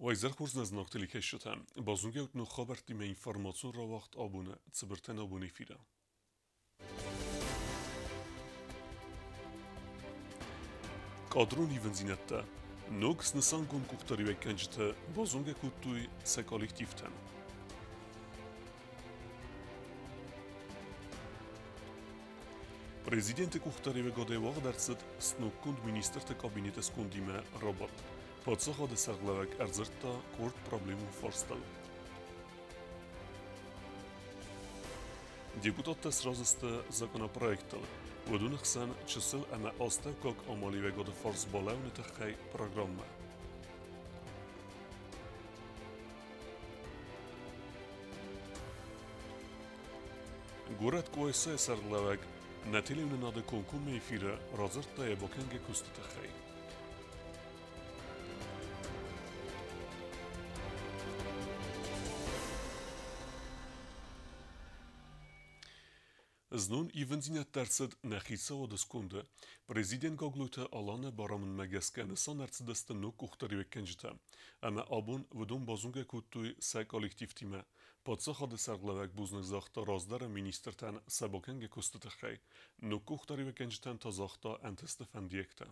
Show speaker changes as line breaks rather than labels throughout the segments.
Уӕ изӕр хорз, нӕ зынаргъ телекӕсджытӕ! Базонгӕ ут ног хабӕрттимӕ информацион рауагъд абоны цыбыртӕн абон эфиры. Кадрон ивындзинӕдтӕ. Ног снысангонд къухдариуӕггӕнджытӕ базонгӕ кодтой сӕ коллективтӕн. Президенты къухдариуӕгадӕй уагъд ӕрцыд сноггонд министрты кабинеты скондимӕ рабадт. Паддзахады сӕргълӕууӕг ӕрдзырдта къорд проблемон фарстыл. Депутаттӕ сразы сты законопроекттыл. Уыдоны хсӕн чысыл ӕмӕ астӕуккаг амалиуӕгады фарс балӕууыны тыххӕй программӕ. Горӕт Къуайсайы сӕргълӕууӕг нӕ телеуынынады комкоммӕ эфиры радзырдта йӕ бакӕнгӕ куысты тыххӕй. Знон ивындзинӕдтӕ ӕрцыд нӕ хицауады сконды. Президент Гаглойты Аланы барамындмӕ гӕсгӕ нысан ӕрцыдысты ног къухдариуӕггӕнджытӕ. Ӕмӕ абон уыдон базонгӕ кодтой сӕ коллективтимӕ. Паддзахады сӕргълӕууӕг бузныг загъта раздӕры министртӕн сӕ бакӕнгӕ куысты тыххӕй. Ног къухдариуӕггӕнджытӕн та загъта ӕнтысты фӕндиӕгтӕ.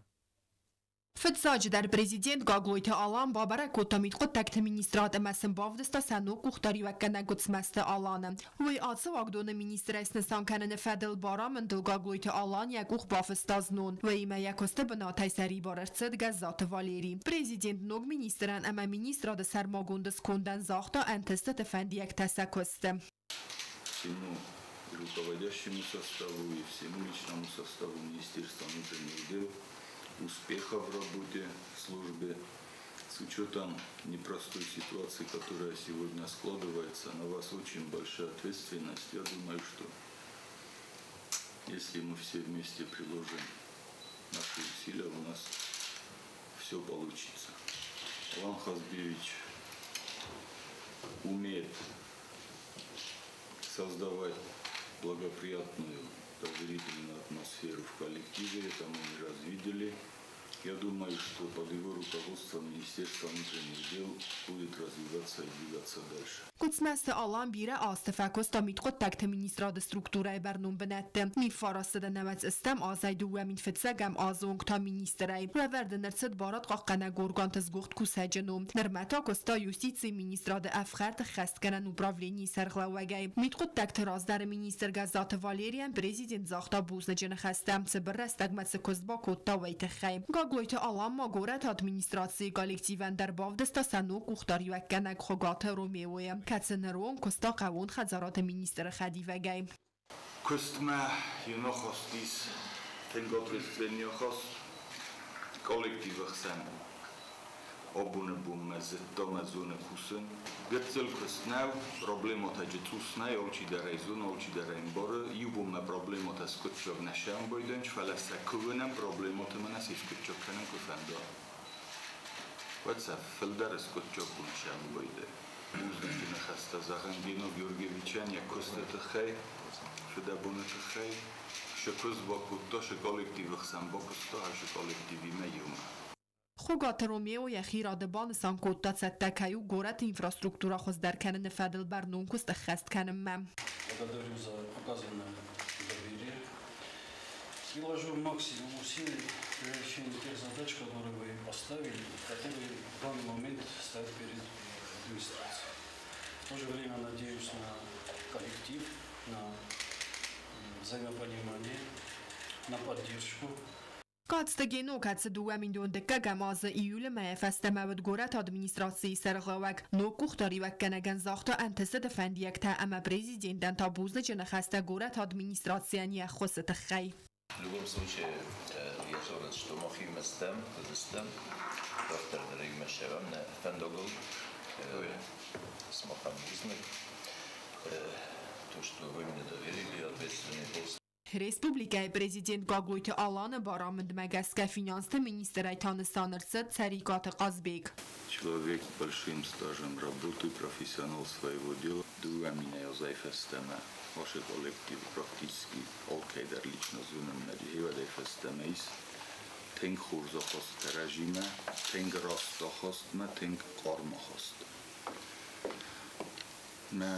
Фыццаджыдӕр президент Гаглойты Алан бабӕрӕг кодта мидхъуыддӕгты министрад ӕмӕ сын бавдыста сӕ ног къухдариуӕггӕнӕг Гуыцмӕзты Аланы. Уый ацы уагдоны министрӕй снысан кӕныны фӕдыл барамындыл Гаглойты Алан йӕ къух бафыста знон. Уыимӕ йӕ куысты бынатӕй сӕрибар ӕрцыд Гӕззаты Валери. Президент ног министрӕн ӕмӕ министрады сӕрмагонд скондӕн загъта ӕнтыстыты фӕндиӕгтӕ сӕ куысты.
Всему руководящему составу и всему личному составу Министерства внутренних дел успеха в работе, в службе. С учетом непростой ситуации, которая сегодня складывается, на вас очень большая ответственность. Я думаю, что если мы все вместе приложим наши усилия, у нас все получится. Алан Хазбиевич умеет создавать благоприятную, доверительную атмосферу в коллективе, это мы не раз видели. Я думаю, что под его руководством Министерство внутренних дел будет развиваться и двигаться дальше.
Гуыцмӕзты Алан бирӕ азты фӕкуыста мидхъуыддӕгты министрады структурӕйы бӕрнон бынӕтты. 1990 азӕй 2001 азы онг та министрӕй. Лӕвӕрд ын ӕрцыд барадхъахъхъӕнӕг органты сгуыхт кусӕджы ном. Нырмӕ та куыста юстицийы министрады ӕфхӕрд ӕххӕстгӕнӕн управленийы сӕргълӕууӕгӕй. Мидхъуыддӕгты раздӕры министр Гӕззаты Валерийӕн президент загъта бузныджы ныхӕстӕ, цыбыр рӕстӕгмӕ цы куыст бакодта, уый тыххӕй. Гаглойты Алан ма горӕты администрацийы коллективӕн дӕр бавдыста сӕ ног къухдариуӕггӕнӕг Хуыгаты Ромеойы, кӕцы ныронг куыста хъӕууон хӕдзарады министры хӕдивӕгӕй.
Куыстмӕ йын ахаст ис тынг ответственный ахаст коллективы хсӕн. Абоны бонмӕ зыдта мӕ зоны кусын. Гыццыл куыст нӕу, проблемӕтӕ джы цъус нӕй, алчидӕр ӕй зоны, алчидӕр ӕй ӕмбары. Иу бонмӕ проблемӕтӕ скъуыддзаг нӕ сӕмбӕлдӕнч, фӕлӕ сӕ куы уынӕм, проблемӕты мӕнӕ се скъуыддзаг кӕнын куы фӕнда, уӕд сӕ фылдӕр скъуыддзаггонд сӕмбӕлды. Бузныджы ныхӕстӕ зӕгъын Гено Георгиевичӕн йӕ куысты тыххӕй, фыдӕбоны тыххӕй. Шы куыст бакодта, шы коллективы хсӕн бакуыста, шы коллективимӕ иумӕ.
Хуыгаты Ромео йӕхи рады банысан кодта, цӕттӕ кӕй у горӕты инфраструктурӕ хуыздӕр кӕныны фӕдыл бӕрнон куыст ӕххӕст кӕнынмӕ.
Благодарю за оказанное доверие. Приложу максимум усилий для решения тех задач, которые вы поставили, которые в данный момент стоят перед администрацией. В то же время надеюсь на коллектив, на взаимопонимание, на поддержку.
Къадзты Гено, кӕцы 2012 азы июлы мӕйӕ фӕстӕмӕ уыд горӕты администрацийы сӕргълӕууӕг, ног къухдариуӕггӕнӕгӕн загъта ӕнтыстыты фӕндиӕгтӕ ӕмӕ президентӕн та бузныджы ныхӕстӕ горӕты администрацийӕн йе ххуысы тыххӕй.
В любом случае, я рад, что махимӕ стӕм, уыдзыстӕм, дарддӕр дӕр иумӕ ссӕуӕм нӕ фӕндагыл. Сымахӕн бузныг, то, что вы мне доверили ответственный пост.
Республикӕйы президент Гаглойты Аланы барамындмӕ гӕсгӕ финансты министрӕй та нысан ӕрцыд Цӕрикъаты Хъазбег.
Человек с большим стажем работы, профессионал своего дела. 2000 азӕй фӕстӕмӕ ашы коллектив практически алкӕй дӕр лично зонын, нӕ фӕстӕмӕ ис. Тынг хорз ахаст кӕрӕдзимӕ, тынг раст ахастмӕ, тынг хъарм ахаст. Мӕ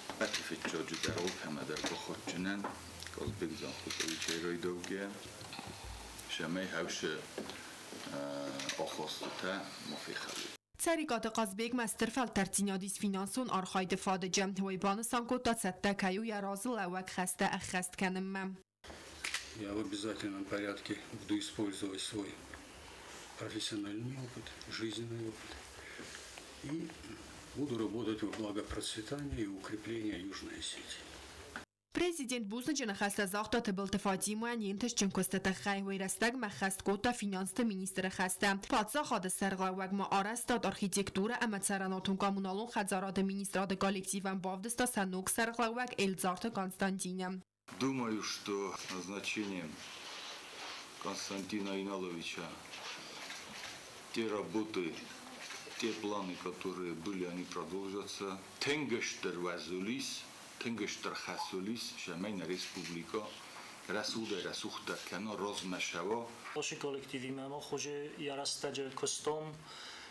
ппӕты фыццаджыдӕр алкӕмӕ дӕр бахатджынӕн Казбек Дзанхотовичӕй райдаугӕйӕ, цӕмӕй хӕусы ахастытӕ ма фехӕлой.
Цӕрикъаты Хъазбегмӕ стыр фӕлтӕрддзинад ис финансон архайды фадыджы. Уый банысан кодта, цӕттӕ кӕй у йӕ разылӕууӕг хӕстӕ ӕххӕст кӕнынмӕ.
Я в обязательном порядке буду использовать свой профессиональный опыт, жизненный опыт и буду работать во благо процветания и укрепления Южной Осетии.
Президент бузныджы ныхӕстӕ загъта Тыбылты Фатимӕйӕн йе нтыстджын куысты тыххӕй. Уый рӕстӕгмӕ ӕххӕст кодта финансты министры хӕстӕ. Паддзахады сӕргълӕууӕг ма арӕзтад, архитектурӕ ӕмӕ цӕрӕнуатон-коммуналон хӕдзарады министрады коллективӕн бавдыста сӕ ног сӕргълӕууӕг Элдзарты Константины.
Думаю, что назначением Константина Иналовича те работы, те планы, которые были, они продолжатся. Тынг стыр уӕзыл ис, тынг стыр хӕсыл ис, цӕмӕй нӕ республикӕ рӕсугъдӕй-рӕсугъддӕр кӕна, размӕ цӕуа.
Ацы коллективимӕ мах уже йӕ рӕстӕджы куыстам,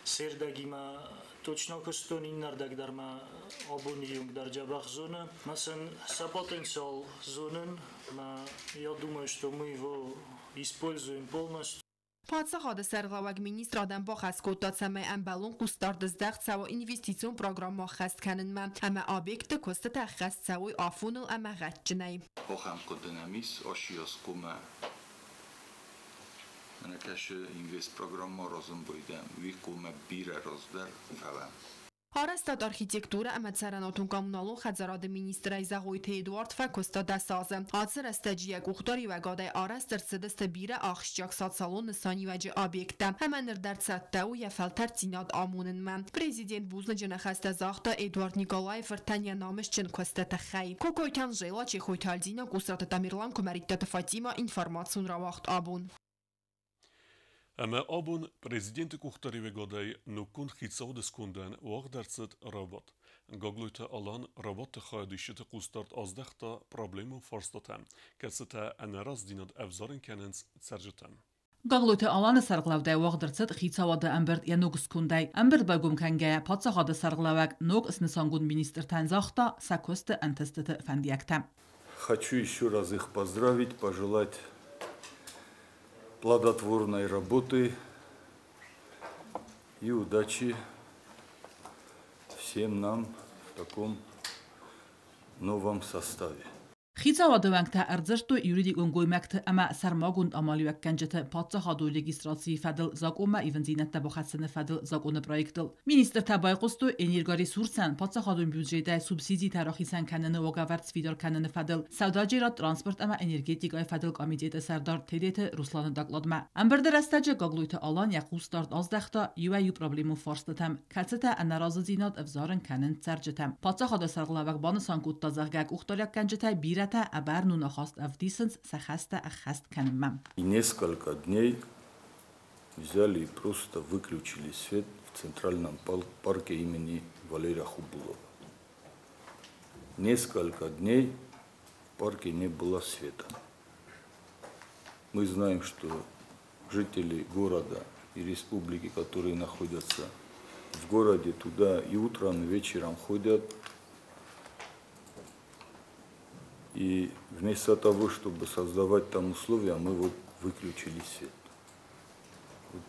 се рдӕгимӕ точно куыстон, иннӕрдӕг дӕр мӕ абоны онг дӕр дзӕбӕх зоны. Мӕ сын сӕ потенциал зонын, мӕ я думаю, что мы его используем полностью.
Паддзахады сӕргълӕууӕг министрадӕн бахӕс кодта, цӕмӕй ӕмбӕлон хъусдард здӕхт цӕуа инвестицион программӕ ӕххӕст кӕнынмӕ ӕмӕ объектты куыстытӕ ӕххӕст цӕуой афоныл ӕмӕ гъӕдджынӕй.
Ахӕм хъуыды нӕм ис, асиас хъуамӕ мӕнӕ кӕсы инвестпрограммӕ аразын байдайӕм, уый хъуамӕ бирӕ раздӕр фӕуӕм.
Арӕзтад, архитектурӕ ӕмӕ цӕрӕнуатон-коммуналон хӕдзарады министрӕй Зӕгъойты Эдуард фӕкуыста 10 азы. Ацы рӕстӕджы йӕ къухдариуӕгадӕй арӕзт ӕрцыдысты бирӕ ахсджиаг социалон нысаниуӕджы объекттӕ ӕмӕ ныр дӕр цӕттӕ у йӕ фӕлтӕрддзинад амонынмӕ. Президент бузныджы ныхӕстӕ загъта Эдуард Николайы фыртӕн йӕ намысджын куысты тыххӕй. Кокойты Анжела, Чехойты Альдина, Къусраты Тамерлан, Куымӕридтаты Фатима, информацион рауагъд «Абон».
Ӕмӕ абон президенты къухдариуӕгадӕй ноггонд хицауады скондӕн уагъд ӕрцыд рабадт. Гаглойты Алан рабадты хайадисджыты хъусдард аздӕхта проблемон фарстатӕм, кӕцытӕ ӕнӕраздзинад ӕвзарын кӕнынц цӕрджытӕн.
Гаглойты Аланы сӕргълӕудӕй уагъд ӕрцыд хицауады ӕмбырд йӕ ног скондӕй. Ӕмбырд байгом кӕнгӕйӕ, паддзахады сӕргълӕууӕг ног снысангонд министртӕн загъта сӕ куысты ӕнтыстыты фӕндиӕгтӕ.
Хочу еще раз их поздравить, пожелать плодотворной работы и удачи всем нам в таком новом составе.
Хицауады уӕнгтӕ ӕрдзырдтой юридикон гоймӕгты ӕмӕ сӕрмагонд амалиуӕггӕнджыты паддзахадон регистрацийы фӕдыл закъонмӕ ивындзинӕдтӕ бахӕссыны фӕдыл закъоны проектыл. Министртӕ байхъуыстой энергоресурсӕн паддзахадон бюджетӕй субсидитӕ рахицӕн кӕныны уагӕвӕрд сфидар кӕныны фӕдыл сӕудӕджерад, транспорт ӕмӕ энергетикӕйы фӕдыл комитеты сӕрдар Тедеты Русланы докладмӕ. Ӕмбырды рӕстӕджы Гаглойты Алан йӕ хъусдард аздӕхта иуӕй-иу проблемон фарстытӕм, кӕцытӕ ӕнӕразыдзинад ӕвзарын кӕнынц цӕрджытӕм. Паддзахады сӕргълӕууӕг банысан кодта, зӕгъгӕ, къухдариуӕггӕнджытӕй бирӕтӕ ӕбӕрнон ахаст ӕвдисынц сӕ хӕстӕ ӕххӕст кӕнынмӕ.
И несколько дней взяли и просто выключили свет в Центральном парке имени Валерия Хубулова. Несколько дней в парке не было света. Мы знаем, что жители города и республики, которые находятся в городе, туда и утром, и вечером ходят. И вместо того, чтобы создавать там условия, мы вот выключили свет. Вот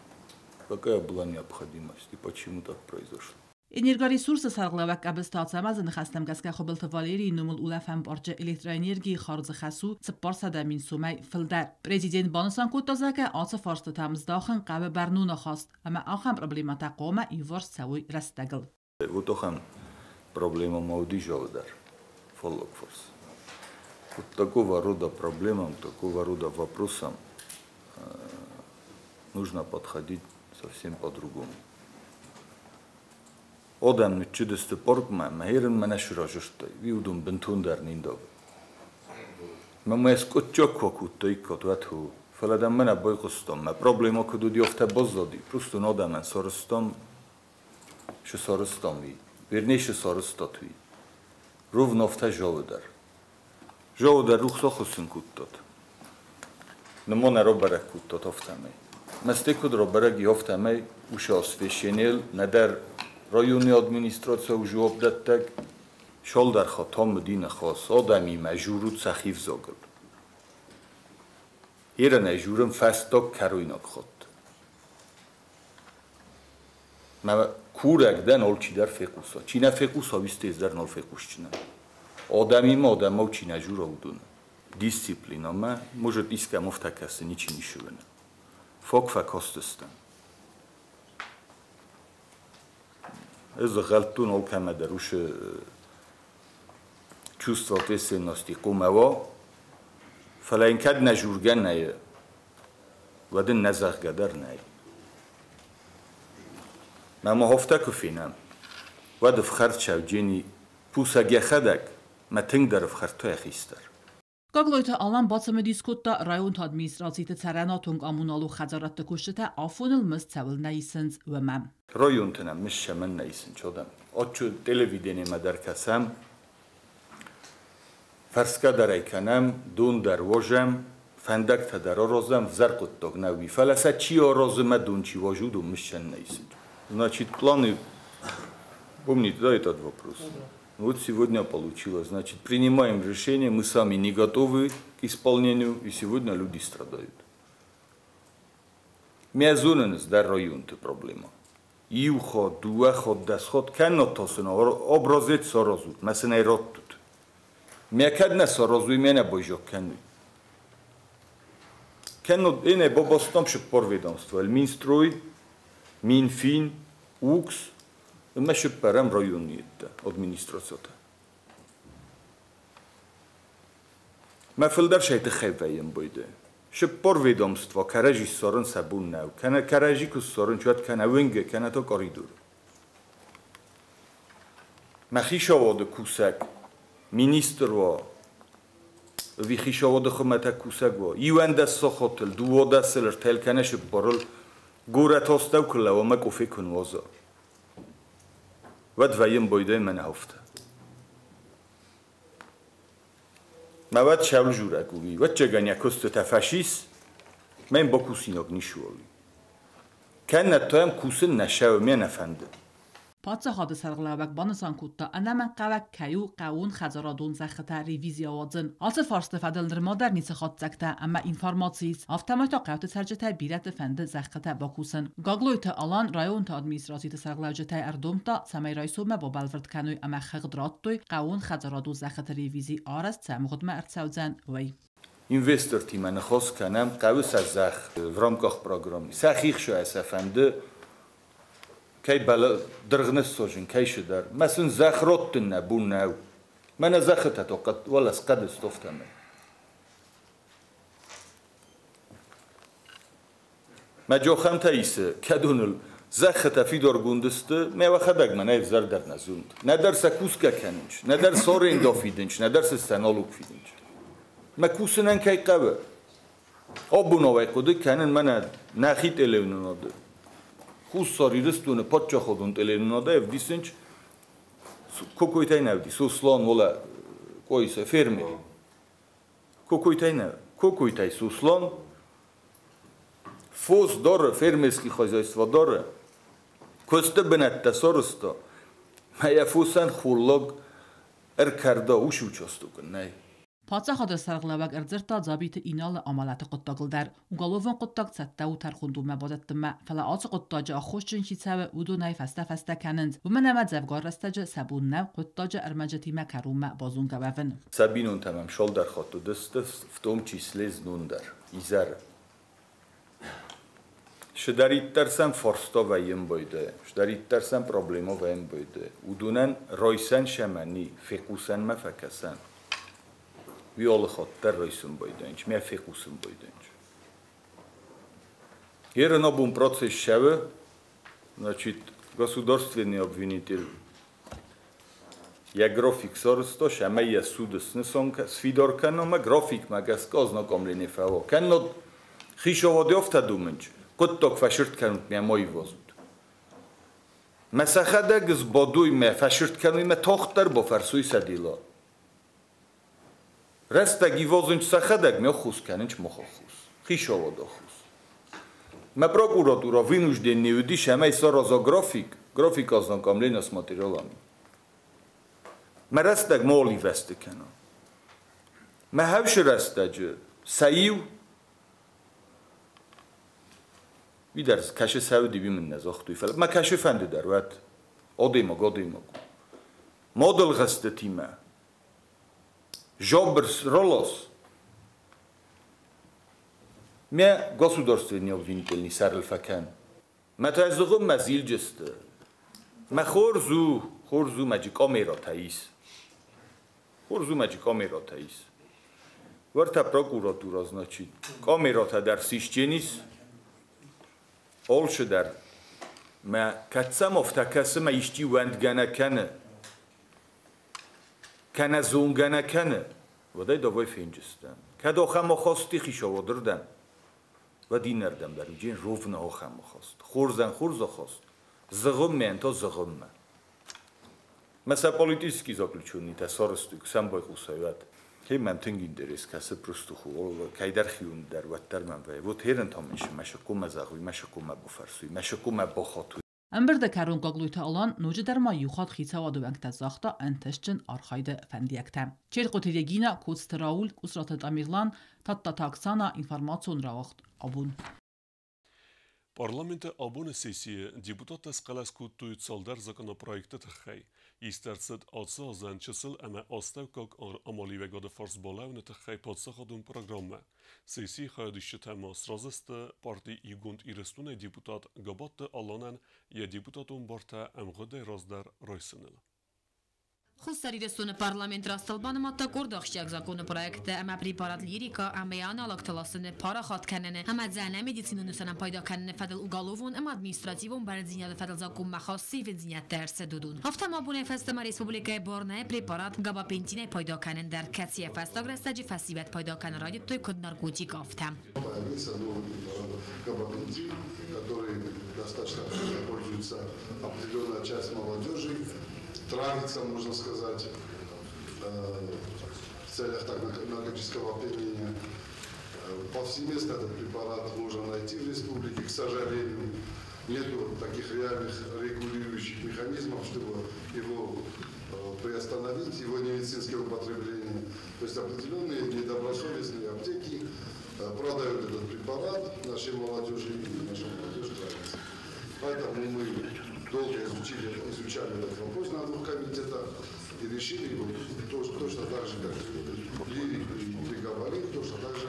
какая была необходимость и почему так произошло?
Энергоресурсы сӕргълӕууӕг Къӕбысты Ацӕмӕзы ныхӕстӕм гӕсгӕ Хуыбылты Валерийы номыл улӕфӕн парчы электроэнергийы хардзы хӕс у 400 000 сомӕй фылдӕр. Президент банысан кодта, зӕгъгӕ, ацы фарстытӕм здахын хъӕуы бӕрнон ахаст ӕмӕ ахӕм проблемӕтӕ хъуамӕ иуварс цӕуой рӕстӕгыл.
Вот ахӕм проблема ма уыди дӕр, фаллаг фарс. Вот такого рода проблемам, такого рода вопросам нужно подходить совсем по-другому. Адӕм ныццыдысты паркмӕ, мӕ хӕрынмӕ нӕ сырӕзысты, уыдон бынтондӕр ниндавы. Мӕ ма скъуыддзаг куы акодтаиккат, уӕд хо. Фӕлӕ дӕм мӕнӕ байхъуыстам, мӕ проблема куыд уыди, афтӕ баззади. Просто адӕмӕн сарӕзтам, цы сарӕзтам уый. Вернее, цы сарӕзтат уый. Ровно афтӕ Джауы дӕр. Джауы дӕр рухс ахуыссын кодтат. Нымма нӕ рабӕрӕг кодтат афтӕмӕй. Мастекуд робӕрӕг ёфтӕмӕй ушы освещениел, нӕдӕр районы администрация жуапдӕттӕг, шолдар хатам мыди ныхас, адӕмимӕ журут сӕхи взагыл. Ерынӕй журын фӕстаг кӕройнаг хатт. Мӕ курӕг дӕн алчидӕр фехъуса. Чи нӕ фехъуса, уый дӕр нал фехъусджынӕн. Адӕмимӕ адӕмау чи нӕ жура, уыдоны. Дисциплинамӕ, может, искӕм офтӕ кӕсы, ничи нишы уыны. Фаг фӕкастыстӕм. Ez гъӕлттон алкӕмӕ дӕр ушы чувство ответственности хъумӕ фӕлӕ йын кӕд нӕ жургӕ нӕй, уӕд ын нӕ зӕгъгӕ дӕр нӕй. Мӕ ма хофтӕ куы фенӕм, уӕд ӕфхӕрд Шавджени пусӕг йӕхӕдӕг, мӕ тынгдӕр ӕфхӕрдта йӕ хистӕр.
Гаглойты Алан бацымыдис кодта районты администрациты цӕрӕнуатон коммуналон хӕдзарадты кусджытӕ афоныл мызд цӕуылнӕ исынц, уымӕ.
Районты нӕм мызд цӕмӕн нӕ исынц адӕм? Аччу телевидениемӕ дӕр кӕсӕм, фӕрсгӕ дӕр ӕй кӕнӕм, дон дӕр возӕм, фӕндӕгтӕ дӕр аразӕм, взӕр хъуыддаг нӕ уый. Фӕлӕ сӕ чи аразы мӕ дон чи возы, уыдон мызд цӕмӕн нӕ исынц? Значит, планы, помните, да, этот вопрос? Вот сегодня получилось. Значит, принимаем решение, мы сами не готовы к исполнению, и сегодня люди страдают. Мязунен дӕр районты проблема. Иу хатт, дыууӕ хатт, дӕс хатт, кӕннод та сын образец саразут, мӕ сын ӕй раттут. Мӕ кӕд нӕ саразуй, мӕ нӕ байзаг кӕнуй. Кӕннод эне бабастам шыппар ведомство, Минстрой, Минфин, УКС, мӕ шыппӕрӕм районны администрацията. Мӕ фылдӕр сӕй тыххӕй вӕййӕм бойды. Шыппар ведомство кӕрӕдзи ссарын сӕ бон нӕу. Кӕнӕ кӕрӕдзи куы ссарын, уӕд кӕнӕ уынгы, кӕнӕ та коридоры. Мӕ хицауады кусӕг, министр уа, ӕви хицауады хуымӕтӕг кусӕг уа, 11 сахатыл, 12-ыл, ӕртӕйыл кӕнӕ шыппарыл горӕт астӕу куы лӕууа мӕ къофе куы нуаза, уӕд вӕййӕм бойдӕй мӕнӕ афтӕ. Мӕ уӕд шӕул журӕг уый, уӕдчегӕн йӕ куыстытӕ фӕсис, мӕ йын бакусинаг нишы уа. Кӕннӕд та йӕм кусын нӕ шӕуы, мӕ нӕ фӕнды.
Паддзахады сӕргълӕууӕг банысан кодта, ӕнӕмӕнгхъӕуӕг кӕй у хъӕууон хӕдзарадон зӕххытӕ ревизи ауадзын. Ацы фарсты фӕдыл нырма дӕр ницы хатдзӕгтӕ ӕмӕ информаци ис, афтӕмӕй та хъӕуты цӕрджытӕй бирӕты фӕнды зӕххытӕ бакусын. Гаглойты Алан районты администрациты сӕргълӕуджытӕй ӕрдомдта, цӕмӕй райсоммӕ бабӕлвырд кӕной ӕмӕ хыгъд радтой хъӕууон хӕдзарадон зӕххыты ревизи арӕзт цы ӕмгъуыдмӕ ӕрцӕудзӕн, уый.
Инвестортимӕ ныхас кӕнӕм, хъӕуы сӕ зӕхх в рамках программы. Сӕхи хсӕн сӕ фӕнды, кӕй дыргъ ныссозын, кӕй шыдӕр. Мӕ сын зӕхх раттын нӕ бон нӕу. Мӕнӕ зӕххытӕ та уӕлӕ схъӕды стофтӕмӕ. Мӕ джохӕмтӕ исы, кӕдоныл зӕххытӕ фидаргонд сты, мӕ уӕхӕдӕг мӕнӕ ӕвзӕр дӕр нӕ зонд. Нӕдӕр сӕ кусгӕ кӕнынч, нӕдӕр сӕ аренда фидынч, нӕдӕр сӕ сӕ налог фидынч. Мӕ кусынӕн кӕй хъӕуы. Абонау ӕй хъуыды кӕнын мӕнӕ нӕхи телеуынынады. Хуссар Ирыстоны паддзахадон телеуынынады ӕвдисынч, Кокойтӕй нӕ уыди, Сослан, уӕлӕ Къоиса, фермер. Кокойтӕй нӕ, Кокойтӕй Сослан, фос дары, фермерский хозяйство дары, куысты бынӕттӕ сарӕзта, мӕ йӕ фосӕн холлаг ӕркӕрда, уыцы участок ын нӕй.
Паддзахады сӕргълӕууӕг ӕрдзырдта Дзабиты Иналы амӕлӕты хъуыддагыл дӕр. Уголовон хъуыддаг цӕттӕ у тӕрхондонмӕ бадӕттынмӕ, фӕлӕ ацы хъуыддаджы аххосджын чи цӕуы, уыдонӕй фӕстӕ-фӕстӕ кӕнынц. Уымӕн ӕмӕ дзӕвгар рӕстӕджы сӕ бон нӕу хъуыддаджы ӕрмӕджытимӕ кӕронмӕ базонгӕ уӕвын.
Сӕ бинонтӕ мӕм цалдӕр хатт уыдысты, в том числе знон дӕр, изӕры. Шыдӕриддӕр сӕм фарста вӕййын байдайы, шыдӕриддӕр сӕм проблема вӕййын байдайы. Уыдонӕн райсӕн сӕмӕ ни, фехъусӕнмӕ фӕкӕсӕн. Уый алы хатт дӕр райсын байдайынч, мӕ фехъусын байдайынч. Ерын абон процесс шӕуы, значит, государственный обвинитель йӕ график сарӕзта, сӕмӕ йӕ суды снысан сфидар кӕна, мӕ графикмӕ гӕсгӕ ознакомление фӕуа. Кӕннод хицауады афтӕ домынч, хъуыддаг фӕсырд кӕнут, мӕ ма ивазут. Мӕ сӕхӕдӕг сбадой, мӕ фӕсырд кӕной, мӕ тагъддӕр бафӕрсой сӕ дела. Рӕстӕг ивазынч сӕхӕдӕг, мӕ ӕххуыс кӕнынч мах ӕххуыс, хицауады ӕххуыс. Мӕ прокуратура вынужден уыдис, ӕмӕ сараза график, график ознакомления с материалами. Мӕ рӕстӕг ма оливӕсты кӕна. Мӕ хӕвсы рӕстӕджы сӕ иу Видер кӕсы сӕуди мын нӕ загътой, фӕлӕ мӕ кӕсы фӕнды дӕр уӕд. Адӕймаг адӕймаг. Мадылгъӕстытимӕ. Жабрс ролос. Мӕ государственный обвинительный сӕрыл фӕкӕн. Мӕ та зыгъуыммӕ зилджысты. Мӕ хорз у, хорз у, мӕджы камератӕ ис. Хорз у, мӕджы камератӕ ис. Уӕртӕ прокуратура, значит, камератӕ дӕр сисдженис. Алчы дӕр мӕ кӕд сӕм афтӕ кӕсы, мӕ исчи уӕндгӕ нӕ кӕны, кӕнӕ зонгӕ нӕ кӕны, уӕд ӕй давай фенджыстӕм. Кӕд ахӕм ахасти хицауадырдӕм, уӕд иннӕрдӕм дӕр уыджен ровно ахӕм ахаст. Хорзӕн хорз ахаст, зыгъуыммӕ та зыгъуыммӕ. Мӕ сӕ политический заключенныйтӕ сарӕзтой, куы сӕм байхъусай, уӕд. Хе мӕм тынг интерес кӕсы просто кӕйдӕр хион дӕр, уӕддӕр мӕм вӕййы. Вот херын та мын мӕ сыкъумӕ зӕгъуй, мӕ сыкъумӕ бафӕрсуй, мӕ сыкъумӕ бахатуй.
Ӕмбырды кӕрон Гаглойты Алан ноджыдӕр ма иу хатт хицауады уӕнгтӕ загъта ӕнтыстджын архайды фӕндиӕгтӕ. Черкъоты Регина, Коцты Рауль, Къусраты Тамерлан, Тадтаты Оксана, информацион рауагъд «Абон».
Парламенты абоны сессийы депутаттӕ схъӕлӕс кодтой цалдӕр законопроекты тыххӕй. Ист ӕрцыд ацы азӕн чысыл ӕмӕ астӕуккаг амалиуӕгады фарс балӕууыны тыххӕй паддзахадон программӕ. Сессийы хайадисджытӕ ма сразы сты парти Иугонд Ирыстонӕй депутат Габатты Аланӕн йӕ депутатон бартӕ ӕмгъуыдӕй раздӕр райсыныл.
Хуссар Ирыстоны парламент растыл банымадта къорд ахсджиаг законопроекттӕ ӕмӕ препарат Лирика ӕмӕ йӕ аналогтӕ ласыны, парахат кӕныны ӕмӕ дзӕнӕ медицинон нысанӕн пайда кӕныны фӕдыл уголовон ӕмӕ административон бӕрндзинады фӕдыл закъонмӕ хаст ивындзинӕдтӕ ӕрцыд уыдон. Афтӕ ма абонӕй фӕстӕмӕ республикӕйы бар нӕй препарат габапентинӕй пайда кӕнын дӕр, кӕцыйӕ фӕстаг рӕстӕджы фӕсивӕд пайда кӕнын райдыдтой куыд наркотик, афтӕ.
Появился новый препарат габапентин, который достаточно пользуется определенная часть молодежи, травится, можно сказать, в целях так наркотического опьянения. Повсеместно этот препарат можно найти в республике, к сожалению. Нету таких реальных регулирующих механизмов, чтобы его приостановить, его медицинское употребление. То есть определенные недобросовестные аптеки продают этот препарат нашей молодежи, и наша молодежь травится. Поэтому мы долго изучали этот вопрос на двух комитетах и решили его точно так же, как лирик и прегабалин, точно так же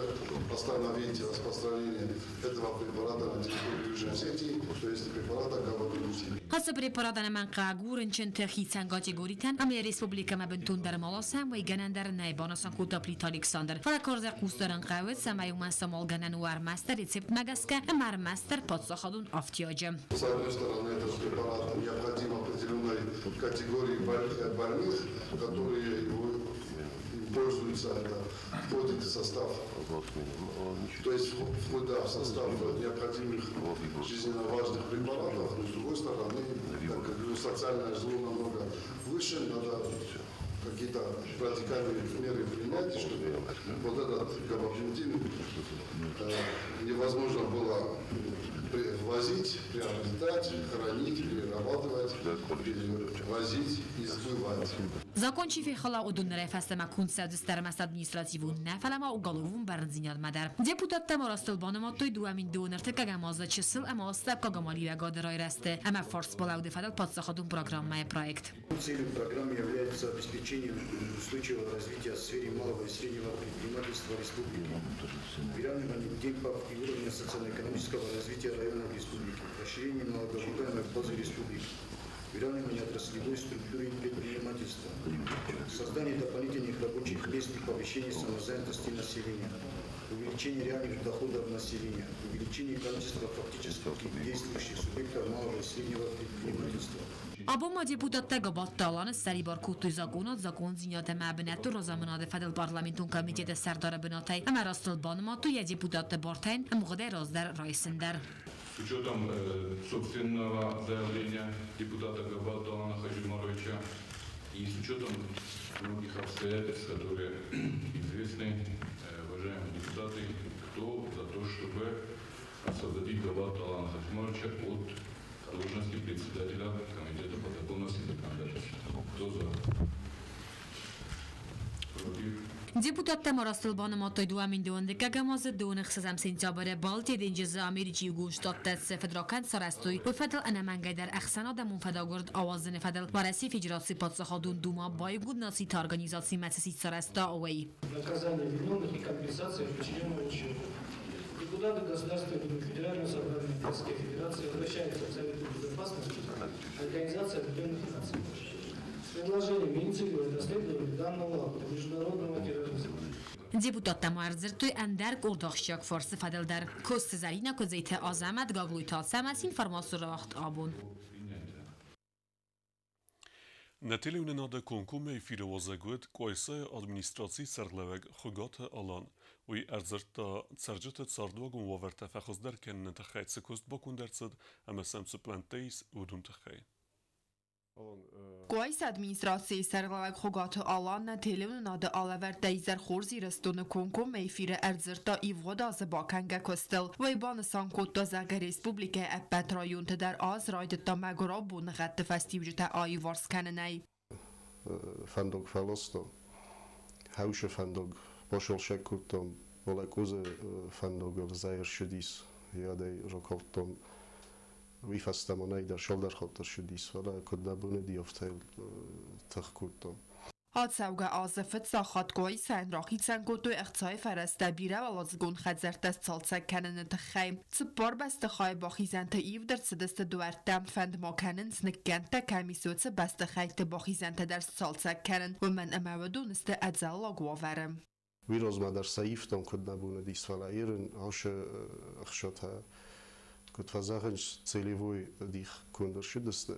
остановить распространение этого препарата на территории Южной Осетии, то есть препарата габапентин.
Ацы препарат ӕнӕмӕнгхъӕуӕг у рынчынты хицӕн категоритӕн ӕмӕ республикӕмӕ бынтондӕр ма ласӕм, уый гӕнӕн дӕр нӕй, банысан кодта Плиты Александр. Фӕлӕ карзӕй хъусдарын хъӕуы, цӕмӕй уымӕн самалгӕнӕн у ӕрмӕстдӕр рецептмӕ гӕсгӕ ӕмӕ ӕрмӕстдӕр паддзахадон афтиаджы.
С одной стороны, этот препарат необходим определенной категории больных, которые его пользуются, это входит в состав, то есть входит, да, в состав необходимых жизненно важных препаратов, но с другой стороны, так как его социальное зло намного выше, надо какие-то радикальные меры принять, чтобы вот этот габапентин невозможно было ввозить, приобретать, хранить, перерабатывать, перевозить и сбывать.
Закон чи фехала уыдон нырӕй фӕстӕмӕ конд цӕудзысты ӕрмӕст административон нӕ, фӕлӕ ма уголовон бӕрндзинадмӕ дӕр. Депутаттӕ ма растыл банымадтой 2002 азы чысыл ӕмӕ астӕуккаг амалиуӕгады райрӕзты ӕмӕ фарсбалӕуды фӕдыл паддзахадон программӕйы проект.
Целью программы является обеспечение устойчивого развития в сфере малого и среднего предпринимательства республики, выравнивание темпов и уровня социально-экономического развития районов республики, расширение налогооблагаемой базы республики, выравнивание отраслевой структуры предпринимательства, создание дополнительных рабочих мест и повышение самозанятости населения, увеличение реальных доходов населения, увеличение количества фактически действующих субъектов малого и среднего предпринимательства.
Абон ма депутаттӕ Габатты Аланы ссӕрибар кодтой законад, закондзинад ӕмӕ бынӕттон разамынады фӕдыл парламентон комитеты сӕрдары бынатӕй ӕмӕ растыл банымадтой йӕ депутатты бартӕн ӕмгъуыдӕй раздӕр райсын дӕр.
С учетом собственного заявления депутата Габатта Алана Хаджимаровича и с учетом многих обстоятельств, которые известны, уважаемые депутаты, кто за то, чтобы Освободить Габату Алана Хаджимаровича от должности председателя Комитета по законности и законодательству. Кто за? Против?
Депутаттӕ ма растыл банымадтой 2012 азы 26 сентябры Балтийы денджизы Америчы Иугонд Штаттӕ цы фыдракӕнд сарӕзтой, уый фӕдыл ӕнӕмӕнгӕйдӕр ӕхсӕнадӕмон фӕдагуырд ауадзыны фӕдыл Уӕрӕсейы Федерацийы Паддзахадон Дума Баиугонд Нациты Организацимӕ цы сидт сарӕзта, уый.
Наказание виновных и компенсация причиненного ущерба. Депутаты Государственной Думы Федерального собрания Российской Федерации обращаются к Совету Безопасности Организации Объединенных Наций с предложением инициировать расследование данного акта международного терроризма.
Депутаттӕ ма ӕрдзырдтой ӕндӕр къорд ахсджиаг фарсты фӕдыл дӕр. Коцты Зӕринӕ, Куыдзеты Азӕмӕт, Гаглойты Ацӕмӕз, информацион рауагъд Абон.
Нӕ телеуынынады комкоммӕ эфиры уазӕг уыд Къуайсайы администрацийы сӕргълӕууӕг Хуыгаты Алан. Уый ӕрдзырдта, цӕрджыты цардуагон уавӕртӕ фӕхуыздӕр кӕныны тыххӕй цы куыст баконд ӕрцыд ӕмӕ сӕм цы пълӕнттӕ ис, уыдон тыххӕй.
Къуайсы администрацийы сӕргълӕууӕг Хуыгаты Алан нӕ телеуынынады алӕвӕрдта Изӕр хорз Ирыстоны комкоммӕ эфиры ӕрдзырдта ивгъуыд азы бакӕнгӕ куыстыл. Уый банысан кодта, зӕгъгӕ, республикӕйы ӕппӕт районты дӕр аз райдыдта мӕгуырау боныгъӕдты фӕстиуджытӕ аиуварс кӕнынӕй.
Фӕндаг фӕластам, хаушы фӕндаг башолшӕг кодтам, фӕлӕ Къозы фӕндагыл зӕй ӕрцыдис, йӕдӕй ракалдтам. Уый фӕстӕ ма нӕй дӕр цалдӕр хатты ссыдис, фӕлӕ куыд нӕ бон уыди, афтӕ йыл тых кодтам.
Ацӕугӕ азы фыццаг хатт Къуайсайӕн рахицӕн кодтой ӕхцайы фӕрӕзтӕ бирӕуӕладзыгон хӕдзӕрттӕ сцалцӕг кӕныны тыххӕй. Цыппар бӕстыхайы бахизӕнты ивд ӕрцыдысты дуӕрттӕ. Фӕнд ма кӕнынц ныккӕндтӕ кӕм ис, уыцы бӕстыхӕйтты бахизӕнтӕ дӕр сцалцӕг кӕнын, уымӕн ӕмӕ уыдон сты ӕдзӕллаг уавӕры.
Уый размӕ дӕр сӕ ивтам, куыд нӕ бон уыдис, фӕлӕ ерын ашы ӕхсатӕ, куыд фӕзӕгъынц, целевой дих конд ӕрцыдысты,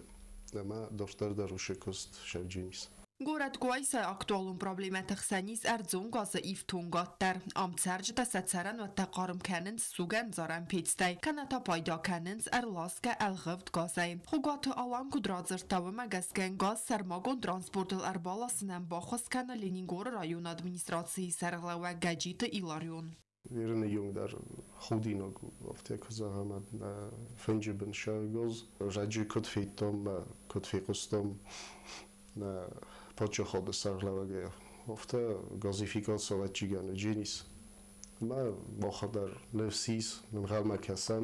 ӕмӕ дарддӕр дӕр уыцы куыст сӕвджын ис.
Горӕт Къуайсайы актуалон проблемӕты хсӕн ис ӕрдзон газы ифтонгад дӕр. Ам цӕрджытӕ сӕ цӕрӕнуӕттӕ хъарм кӕнынц сугӕндзарӕн пецтӕй, кӕнӕ та пайда кӕнынц ӕрласгӕ ӕлгъывд газӕй. Хуыгаты Алан куыд радзырдта, уымӕ гӕсгӕ газ сӕрмагонд транспортыл ӕрбаласынӕн баххуыс кӕны Ленингоры районы администрацийы сӕргълӕууӕг Гӕджиты Иларион.
Ерыны онг дӕр худинаг у, афтӕ куы зӕгъӕм, нӕ фынджы бын сӕ газ. Раджы куыд федтам, куыд фехъуыстам нӕ паддзахады сӕргълӕууӕгӕй, афтӕ газификаци ӕвӕццӕгӕн дженис. Ӕмӕ махӕн дӕр ныфс ис, ӕнхъӕлмӕ кӕсӕм,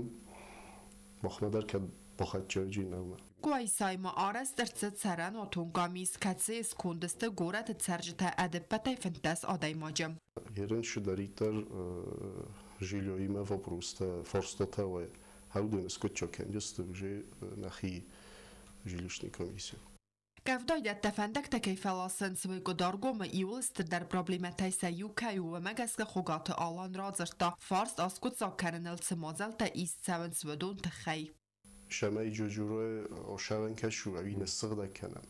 махмӕ дӕр кӕд бахӕццӕ уымӕ.
Къуайсайы ма арӕзт ӕрцыд цӕрӕнуатон къамис, кӕцыйы сконды сты горӕты цӕрджытӕ ӕдӕппӕтӕй 15 адӕймаджы.
Ерын цыдӕриддӕр жильёимӕ вопростӕ, фарстатӕ уа, уыдон скъуыддзаг кӕндзысты уже нӕхи жилищный комиссия.
Къӕвдайдӕттӕ фӕндӕгтӕ кӕй фӕласынц, уый Къуыдаргомы иууыл стырдӕр проблемӕтӕй сӕ иу кӕй у, уымӕ гӕсгӕ Хуыгаты Алан радзырдта, фарст аскъуыддзаг кӕныныл цы мадзӕлттӕ ист цӕуынц, уыдон тыххӕй.
Цӕмӕй Джуджуры ошавӕн кӕсу, ӕви ныссыгъдӕг кӕнӕм.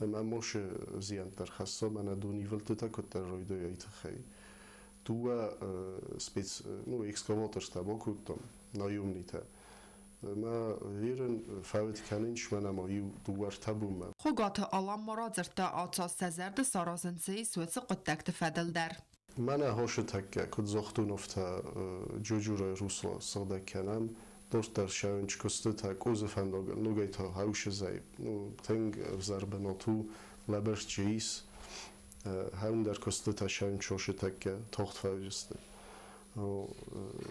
Ӕмӕ мосы зиӕнттӕ ӕрхӕссӕм, ӕнӕ донивылдтытӕ куыддӕр райдайой тыххӕй. Дыууӕ спец, ну, экскаватортӕ бакодтам, наемнитӕ. Ӕмӕ ерын фӕуд кӕнынц мӕнӕ ма иу дыууӕ ӕртӕ бонмӕ.
Хуыгаты Алан ма радзырдта, ацаз сӕ зӕрды саразын цы ис, уыцы хъуыддӕгты фӕдыл дӕр.
Мӕнӕ хосы тӕккӕ, куыд загътон, афтӕ Джуджуры русло сыгъдӕг кӕнӕм, дарддӕр сӕвынч куыстытӕ Къозы фӕндагыл, ногӕй та Хӕусызӕй. Ну, тынг ӕвзӕр бынат у, лӕбырд чи ис, хӕуындӕр куыстытӕ сӕвынч хосы тӕккӕ тагъд фӕуыдзысты.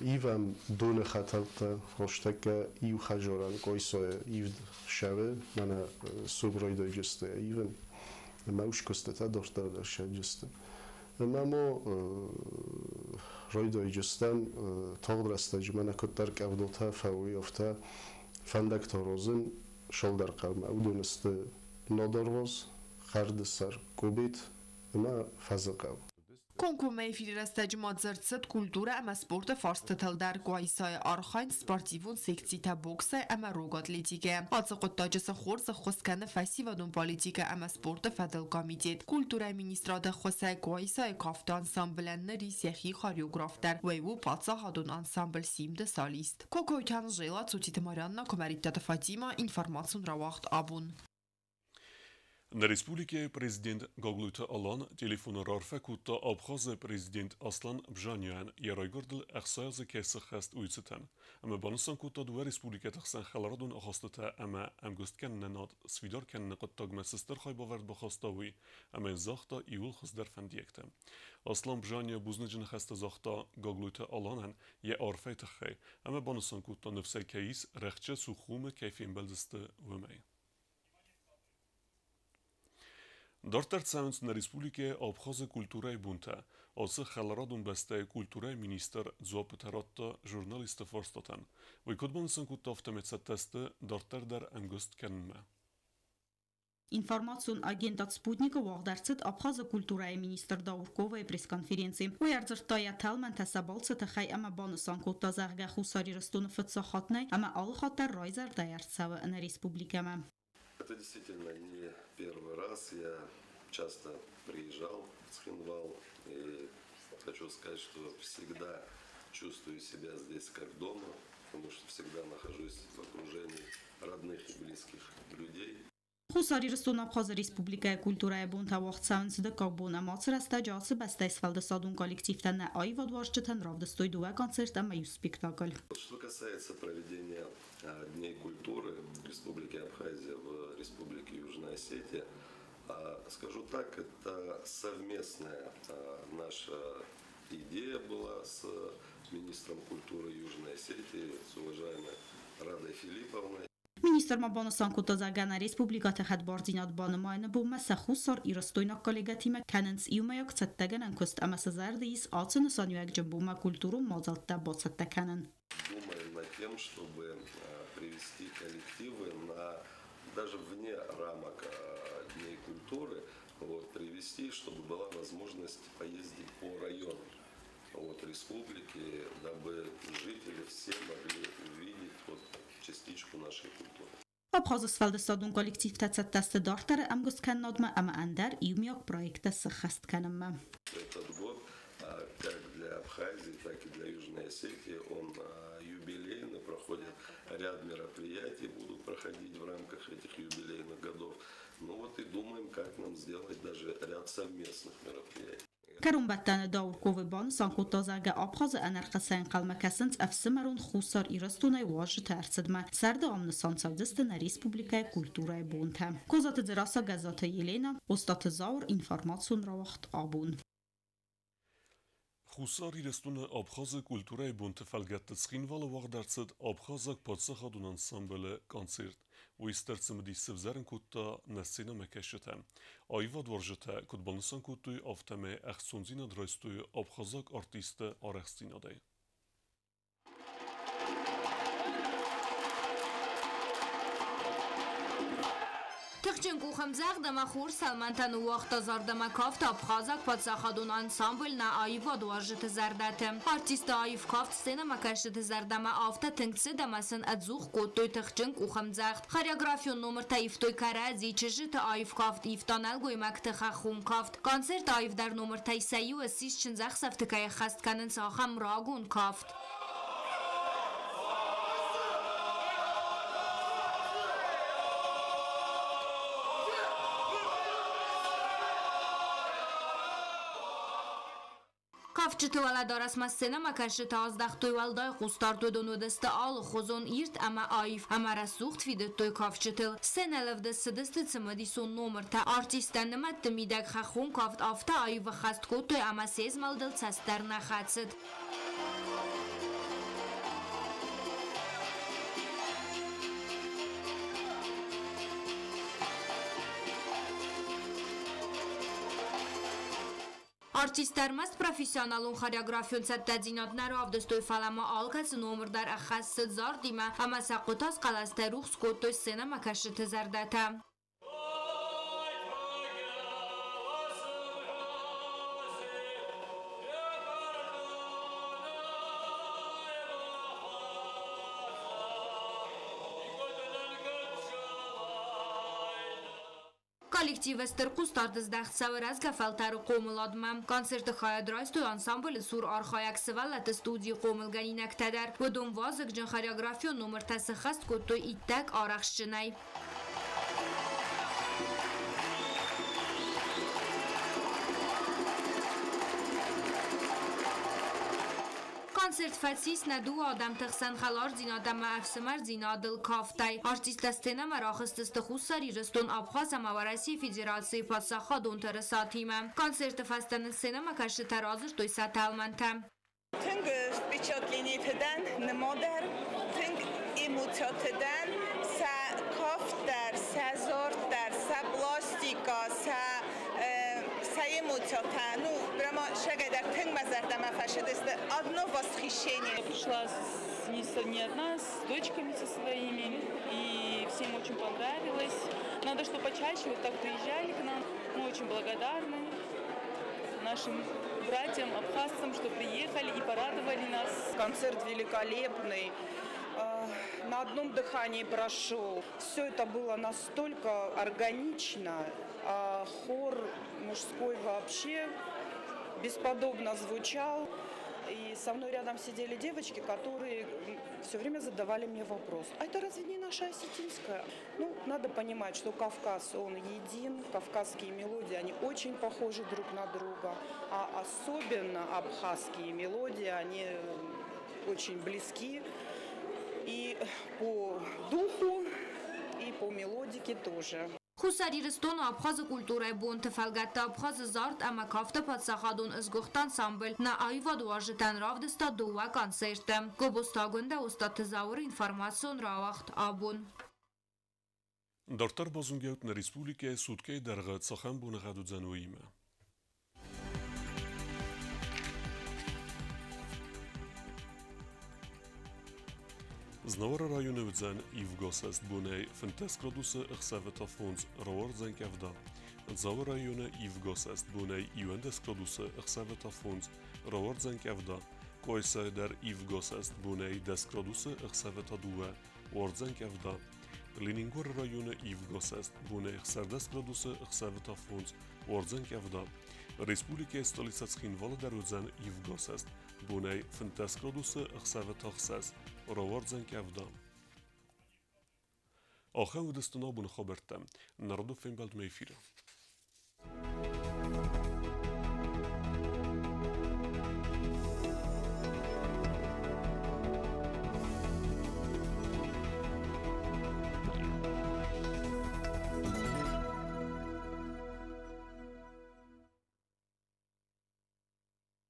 Ивӕм доны хӕтӕлтӕ, хосы тӕккӕ иу хӕдзарӕн Къуайсайы ивд сӕвы, мӕнӕ сог райдайджысты ивын, ӕмӕ уыцы куыстытӕ дарддӕр дӕр сӕвджысты. Ӕмӕ ма райдайджыстӕм тагъд рӕстӕджы мӕнӕ куыддӕр къӕвдатӕ фӕуой, афтӕ фӕндӕгтӕ аразын цалдӕр хъӕумӕ. Уыдон сты Надарваз, Хӕрдысӕр, Къобет ӕмӕ Фӕзыхъӕу.
Комкоммӕ эфиры рӕстӕджы ма дзырд цыд культурӕ ӕмӕ спорты фарстытыл дӕр. Къуайсайы архайынц спортивон секцитӕ боксӕй ӕмӕ рог атлетикӕйӕ. Ацы хъуыддаджы сын хорз ӕххуыс кӕны фӕсивӕдон политикӕ ӕмӕ спорты фӕдыл комитет. Культурӕйы министрады ӕххуысӕй Къуайсайы кафты ансамблӕн ныр ис йӕхи хореограф дӕр. Уый у паддзахадон ансамбль Симды солист. Кокойты Анжела, Цуциты Марианна, Куымӕридтаты Фатима, информацион рауагъд Абон.
Нӕ республикӕйы президент Гаглойты Алан телефоны раарфӕ кодта Абхазы президент Аслан Бжанияйӕн йӕ райгуырдыл 60 азы кӕй сӕххӕст, уый цытӕн. Ӕмӕ банысан кодта дыууӕ республикӕты хсӕн хӕларадон ахастытӕ ӕмӕ ӕмгуысткӕнынад сфидар кӕныны хъуыддагмӕ цы стыр хайбавӕрд бахаста, уый, ӕмӕ йын загъта иууыл хуыздӕр фӕндиӕгтӕ. Аслан Бжания бузныджы ныхӕстӕ загъта Гаглойты Аланӕн йӕ арфӕйы тыххӕй ӕмӕ банысан кодта, ныфсӕй кӕй ис, рӕхджы Сухумы кӕй фембӕлдзысты, уымӕй. Дарддӕр цӕуынц нӕ республикӕйы Абхазы культурӕйы бонтӕ. Ацы хӕларадон бӕстӕйы культурӕйы министр дзуаппытӕ радта журналистты фарстатӕн. Уый куыд банысан кодта, афтӕмӕй цӕттӕ сты дарддӕр дӕр ӕмгуыст кӕнынмӕ.
Информацион агентад «Спутник» уагъд ӕрцыд Абхазы культурӕйы министр Даур Ковайы пресс-конференци. Уый ӕрдзырдта йӕ тӕлмӕнтӕ сӕ балцы тыххӕй ӕмӕ банысан кодта, зӕгъгӕ, Хуссар Ирыстоны фыццаг хатт нӕй ӕмӕ алы хатт дӕр райзӕрдӕйӕ ӕрцӕуы нӕ республикӕмӕ.
Это действительно не первый раз. Я часто приезжал в Цхинвал и хочу сказать, что всегда чувствую себя здесь как дома, потому что всегда нахожусь в окружении родных и близких людей.
Хуссар Ирыстон Абхазы Республикӕйы культурӕйы бонтӕ уагъд цӕуынц дыккаг бон ӕмӕ ацы рӕстӕджы ацы бӕстӕйы сфӕлдыстадон коллективтӕ нӕ аивадуарзджытӕн равдыстой дыууӕ концерт ӕмӕ иу спектакль.
Что касается проведения Дней культуры Республики Абхазия в Республике Южная Осетия, скажу так, это совместная наша идея была с министром культуры Южной Осетии, с уважаемой Радой Филипповной.
Министр ма банысан кодта, зӕгъгӕ, нӕ республикӕты хӕдбардзинад банымайыны бонмӕ сӕ Хуссар Ирыстойнаг коллегӕтимӕ кӕнынц иумӕйаг цӕттӕгӕнӕн куыст ӕмӕ сӕ зӕрды ис ацы нысаниуӕгджын бонмӕ культурон мадзӕлттӕ бацӕттӕ кӕнын.
Думаем над тем, чтобы привести коллективы на даже вне рамок Дней культуры, вот, привести, чтобы была возможность поездить по районам, вот, республики, дабы жители все могли увидеть вот, частичку нашей культуры.
Абхазы сфӕлдыстадон коллективтӕ цӕттӕ сты дарддӕры ӕмгуысткӕнынадмӕ ӕмӕ ӕндӕр иумиаг проекттӕ сӕххӕст кӕнынмӕ.
Этот год как для Абхазии, так и для Южной Осетии он юбилейный, проходит ряд мероприятий, будут проходить в рамках этих юбилейных годов. Ну вот и думаем, как нам сделать даже ряд совместных мероприятий.
Кӕронбӕттӕны Даур Ковай банысан кодта, зӕгъгӕ, Абхазы ӕнӕрхъӕцӕй ӕнхъӕлмӕ кӕсынц ӕфсымӕрон Хуссар Ирыстонӕй уазджыты ӕрцыдмӕ. Сӕрды ам нысан цӕудзысты нӕ республикӕйы культурӕйы бонтӕ. Козаты Дзерассӕ, Гӕззаты Еленӕ, Остъаты Зауыр, информацион рауагъд «Абон».
Хуссар Ирыстоны Абхазы культурӕйы бонты фӕлгӕтты Цхинвалы уагъд ӕрцыд Абхазаг паддзахадон ансамблы концерт. Уый стыр цымыдис сывзӕрын кодта нӕ сценӕмӕкӕсджытӕ. Аивадуарзджытӕ куыд банысан кодтой, афтӕмӕй ӕхцондзинад райстой абхазаг артистты арӕхстдзинадӕй.
Тыхджын къухӕмдзӕгъд ӕмӕ хорз тӕлмӕнтӕ ныууагъта зӕрдӕмӕ кафт абхазаг паддзахадон ансамбль нӕ аивадуарзджыты зӕрдӕты. Артистты аив кафт сценӕмӕкӕсджыты зӕрдӕмӕ афтӕ тынг цыд ӕмӕ сын ӕдзух кодтой тыхджын къухӕмдзӕгъд. Хореографион номыртӕ ивтой кӕрӕдзи, чызджыты аив кафт ивта нӕлгоймӕгты хӕххон кафт. Концерты аивдӕр номыртӕй сӕ иу ссис чындзӕхсӕвты кӕй ӕххӕст кӕнынц, ахӕм рагон кафт. Кафджыты уӕлӕдарӕсмӕ сценӕмӕкӕсджытӕ аздӕхтой уӕлдай хъусдард, уыдон уыдысты алыхуызон ирд ӕмӕ аив ӕмӕ рӕсугъд фидыдтой кафджытыл. Сценӕйыл ӕвдыст цыдысты цымыдисон номыртӕ. Артисттӕ нымӕтты мидӕг хӕххон кафт афтӕ аив ӕххӕст кодтой ӕмӕ се змӕлдыл цӕст дӕр нӕ хӕцыд. Артисттӕ ӕрмӕст профессионалон хореографион цӕттӕдзинад нӕ равдыстой, фӕлӕ ма алкӕцы номыр дӕр ӕххӕст цыд зардимӕ ӕмӕ сӕ хъуытаз хъӕлӕстӕй рухс кодтой сценӕмӕкӕсджыты зӕрдӕтӕ. Коллективы стыр хъусдард здӕхт цӕуы рӕзгӕ фӕлтӕры хъомыладмӕ. Концерты хайад райстой ансамблы цур архайӕг сывӕллӕтты студийы хъомылгӕнинӕгтӕ дӕр. Уыдон вазыгджын хореографион номыртӕ сӕххӕст кодтой иттӕг арӕхстджынӕй. Концерт фӕцис нӕ дыууӕ адӕмты хсӕн хӕлардзинад ӕмӕ ӕфсымӕрдзинадыл кафтӕй. Артисттӕ сценӕмӕ рахызтысты Хуссар Ирыстон, Абхаз ӕмӕ Уӕрӕсейы Федерацийы паддзахадон тырысатимӕ. Концерты фӕстӕ нын сценӕмӕкӕсджытӕ радзырдтой сӕ тӕлмӕнтӕ.
Тынг впечатлениты дӕн, нымадӕр, тынг эмоциаты дӕн, сӕ кафт дӕр, сӕ зард дӕр, сӕ пластика, сӕ эмоциятӕ, ну, прямо шагайдӕр тынг мӕ зӕрдӕмӕ фӕцыдысты. Одно восхищение.
Я пришла не одна, с дочками со своими, и всем очень понравилось. Надо, чтобы почаще вот так приезжали к нам. Мы очень благодарны нашим братьям, абхазцам, что приехали и порадовали нас.
Концерт великолепный, на одном дыхании прошел. Все это было настолько органично, а хор мужской вообще бесподобно звучал. И со мной рядом сидели девочки, которые все время задавали мне вопрос: а это разве не наша осетинская? Ну, надо понимать, что Кавказ, он един, кавказские мелодии, они очень похожи друг на друга, а особенно абхазские мелодии, они очень близки и по духу, и по мелодике тоже.
Хуссар Ирыстоны Абхазы культурӕйы бонты фӕлгӕтты Абхазы зард ӕмӕ кафты паддзахадон сгуыхт ансамбль нӕ аивадуарзджытӕн равдыста дыууӕ концерты. Гобозты Агуындӕ, Остъаты Зауыры информацион рауагъд абон.
Дарддӕр базонгӕут нӕ республикӕйы суткӕйы дӕргъы цахӕм боныгъӕд уыдзӕн, уыимӕ. Знауыры районы уыдзӕн ивгӕсӕст бонӕй 15 градусы, ӕхсӕвы та 5, рауардзӕн къӕвда. Дзауы районы ивгӕсӕст бонӕй 11 градусы, ӕхсӕвы та 5, рауардзӕн къӕвда. Къуайсайы дӕр ивгӕсӕст бонӕй 10 градусы, ӕхсӕвы та 2, уардзӕн къӕвда. Ленингоры районы ивгӕсӕст бонӕй 16 градусы, ӕхсӕвы та 5, уардзӕн къӕвда. Республикӕйы столицӕ Цхинвалы дӕр уыдзӕн ивгӕсӕст бонӕй 15 градусы, ӕхсӕвы та 6, рауардзӕн къӕвда. Ахӕм уыдысты абоны хабӕрттӕ. Народы фембӕлдмӕ эфиры.